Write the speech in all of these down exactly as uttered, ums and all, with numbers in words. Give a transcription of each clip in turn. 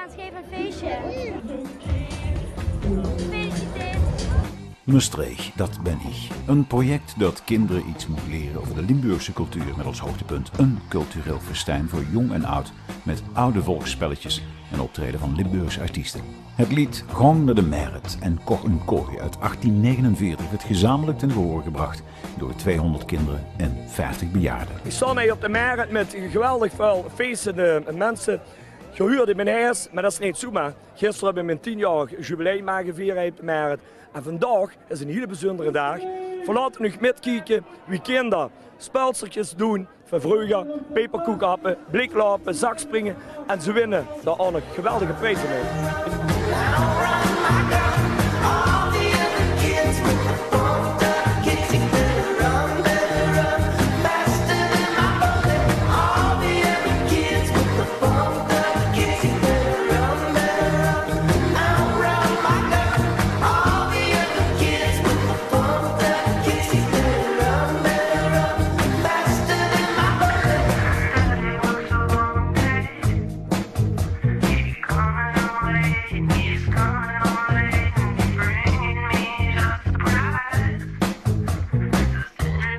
Geef een feestje. Gefeliciteerd. Mestreech, dat bin ich. Een project dat kinderen iets moet leren over de Limburgse cultuur, met als hoogtepunt een cultureel festijn voor jong en oud, met oude volksspelletjes en optreden van Limburgse artiesten. Het lied Gaon nao de Merret en Koch 'n Kooi uit achttien negenenveertig werd gezamenlijk ten gehore gebracht door tweehonderd kinderen en vijftig bejaarden. Ich stoon hie op de Merret mit geweldig väöl feestende minse. Geer huurt 't meneer, mer dat is neet zomaar. Gister höbbe v'r mien tienjaorig jubileum mage viere hie op de Merret. En vandaag is 'n hiele bezunjere daag. Veer laote uch mitkieke wie kinder spelserkes doon van vreuger. Peperkoek happe, bliklope, zakspringe. En ze winne dao ouch nog geweldige prieze mei.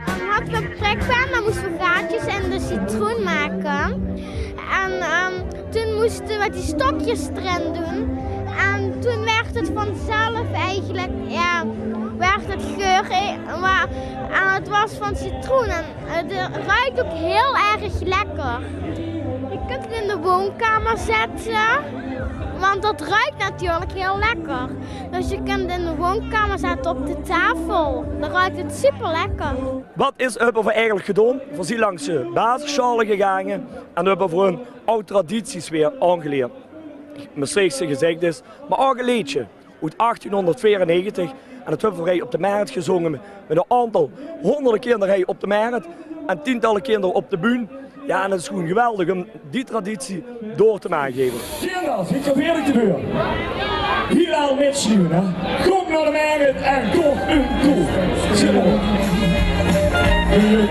Dan hadde v'r op trek kwaam, dan moeste v'r gaatjes in de citroen make. En, ehm, toen moeste v'r die stokjes d'rin doen. En toen werd het vanzelf eigenlijk, ja, werd het geur, eh, wa-, en het was van citroen. En het ruikt ook heel erg lekker. Je kunt het in de woonkamer zetten, want dat ruikt natuurlijk heel lekker. Dus je kunt het in de woonkamer zetten op de tafel. Dan ruikt het super lekker. Wat is, höbbe v'r eigelik gedoon? V'r zien langs de basissjaole gegange en höbbe v'r hun aw tradities weer aangeleerd. Mestreechse gezegdes, mer ouch e leedje oet achtienhonderdveerennegentig. En dat höbbe v'r hie op de Merret gezonge mit, mit 'n aantal hóngerde kinder hie op de Merret en tientalle kinder op de bühne. Jao, en 't is gewoen geweldig um die traditie door te mage geve. Kinder, zit geer veerdig te deur? Hielemaol mitsjrieve, hè? Kom nao de Merret en kom in koor. Zit mer op. En hier.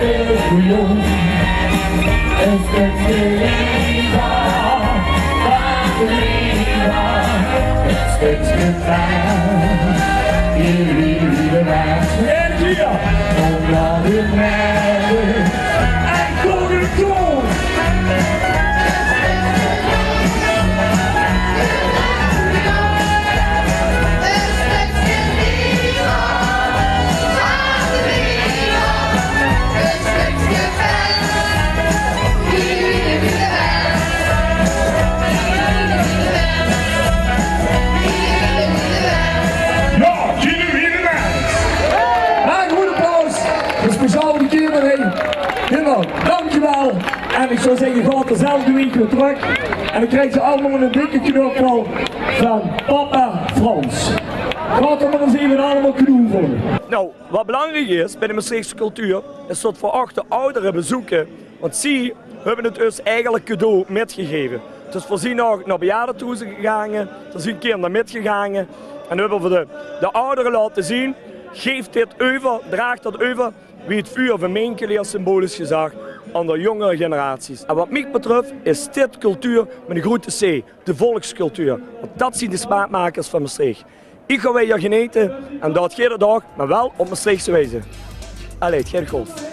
Jao, Kino Wiedemann. Maak 'n good applaus. Speciaal veur de kinder, hè. Kinder, dankjewel. En ich zou zègke, gaot dezelfde waeg weer trök. En dan kriege ze allemaol 'n dikke knuffel van papa Frans. Gaot 'm mer ins eve allemaol knoevele. Nou, wat belangriek is bie de Mestreechse cultuur, is dat v'r ouch de oudere bezoeke. Want zie höbbe 't us eigelik cadeau mitgegeve. Dus v'r zien ouch nao bejaardetehuze gegange, dao zien kinder mitgegange. En höbbe v'r de, de oudere laote zien, geef dit euver, draag dat euver, wie 't vuur van Mincke leer symbolisch gezag, aan de jóngere generaties. En wat mich betröf is dit cultuur mit 'n groete C, de volkscultuur. Want dat zien de smaakmakers van Mestreech. Ich gaon weer genete en daot geer dat ouch, mer waal op Mestreechse wieze. Allee, 't geit good.